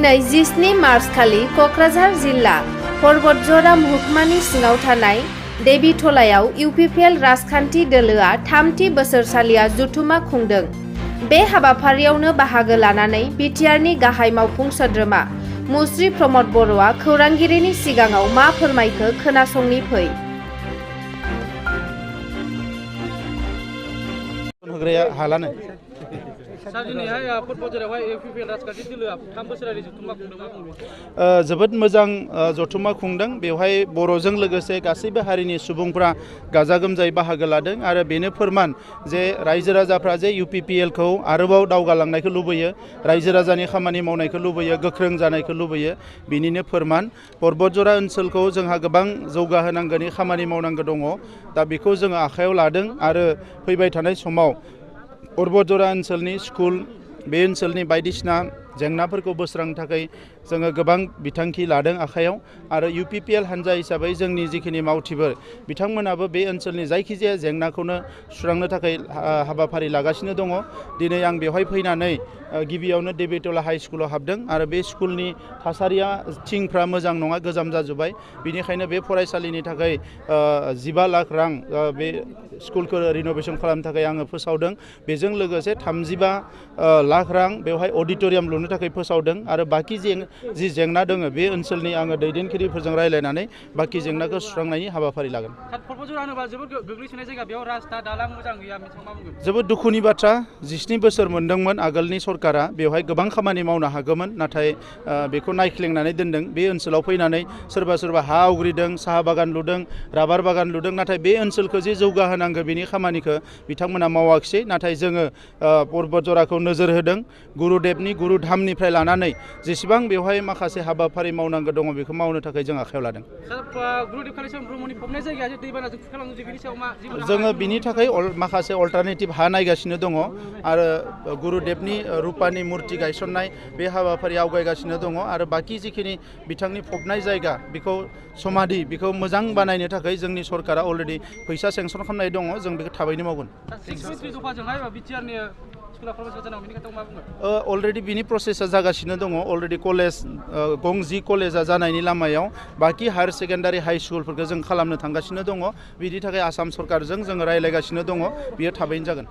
दिनै 17 मार्च खालि क'क्राझार जिल्ला परबतजरा महकुमानि सिङाव थानाय देबिटलायाव इउपिपिएल राजखान्थि दोलोआ 3थि बोसोरसालिया जथुमा खुंदों। बे हाबाफारियावनो बाहागो लानानै बिटिआरनि गाहाय मावफुं सोद्रोमा मुस्रि प्रमद बर'आ खौरांगिरिनि सिगाङाव मा फोरमायखो खोनासंनि फै। जोबोद मोजां जथुमा खुंदों। बेवहाय बर'जों लोगोसे गासैबो हारिनि सुबुंफ्रा गाजा गोमजायै बाहागो लादों आरो बेनो फोरमान जे रायजो राजाफ्रा जे इउपिपिएलखौ आरोबाव दावगालांनायखौ लुबैयो, रायजो राजानि खामानि मावनायखौ लुबैयो, गोख्रों जानायखौ लुबैयो। बिनिनो फोरमान परबतजरा ओनसोलखौ जोंहा गोबां जौगाहोनांगौनि खामानि मावनांगौ दङ। दा बेखौ जोङो आखायाव लादों आरो फैबाय थानाय समाव परबतजरा ओनसोलनि स्कुल, बे ओनसोलनि बायदिसिना जेंनाफोरखौ बोस्रांनो थाखाय जोङो गोबां बिथांखि लादों आखायाव। आरो इउपिपिएल हान्जा हिसाबै जोंनि जिखिनि मावथिफोर बिथांमोनाबो बे ओनसोलनि जायखिजाया जेंनाखौनो सुस्रांनो थाखाय हाबाफारि लागासिनो दङ। दिनै आं बेवहाय फैनानै गिबियावनो देबिटला हाइ स्कुलाव हाबदों आरो बे स्कुलनि थासारिया थिंफ्रा मोजां नङा, गोजाम जाजोब्बाय। बेनिखायनो बे फरायसालिनि थाखाय 15 लाख रां बे स्कुलखौ रिन'भेसन खालामनो थाखाय आङो फोसावदों। बेजों लोगोसे 35 लाख रां बेवहाय अडिट'रियाम लुनो थाखाय फोसावदों आरो बाखि जि जेंना दङ बे ओनसोलनि आङो दैदेनगिरिफोरजों रायज्लायनानै बाखि जेंनाखौ सुस्रांनायनि हाबाफारि लागोन। जोबोद दुखुनि बाथ्रा। 17 बोसोर मोनदोंमोन आगोलनि सरकारा, बेवहाय गोबां खामानि मावनो हागौमोन, नाथाय बेखौ नायख्लेंनानै दोनदों। बे ओनसोलाव फैनानै सोरबा हा आवग्रिदों, साहा बागान लुदों, राबार बागान लुदों, नाथाय बे ओनसोलखौ जे जौगाहोनांगौ बेनि खामानिखौ बिथांमोना मावाखिसै। नाथाय जोङो परबतजराखौ नोजोर होदों। गुरुदेबनि गुरुधामनिफ्राय लानानै जेसेबां बेवहाय माखासे हाबाफारि मावनांगौ दङ बेखौ मावनो थाखाय जों आखायाव लादों। जोङो बिनि थाखाय माखासे अल्टारनेटिभ हा नायगासिनो दङ आरो गुरुदेबनि रुपानि मुर्ति गायसननाय बे हाबाफारि आवगायगासिनो दङ आरो बाखि जिखिनि बिथांनि फबनाय जायगा बेखौ समाधि बेखौ मोजां बानायनो थाखाय जोंनि सरकारा अलरेडि फैसा सेंसन खालामनाय दङ। जों बेखौ थाबैनो मावगोन। अलरेडि बिनि प्रसेसा जागासिनो दङ। अलरेडि कलेज गंजि कलेजा जानायनि लामायाव, बाखि हायार सेकेन्डारि हाइ स्कुलफोरखौ जों खालामनो थांगासिनो दङ। बिनि थाखाय आसाम सरकारजों जोङो रायज्लायगासिनो दङ। बियो थाबैनो जागोन।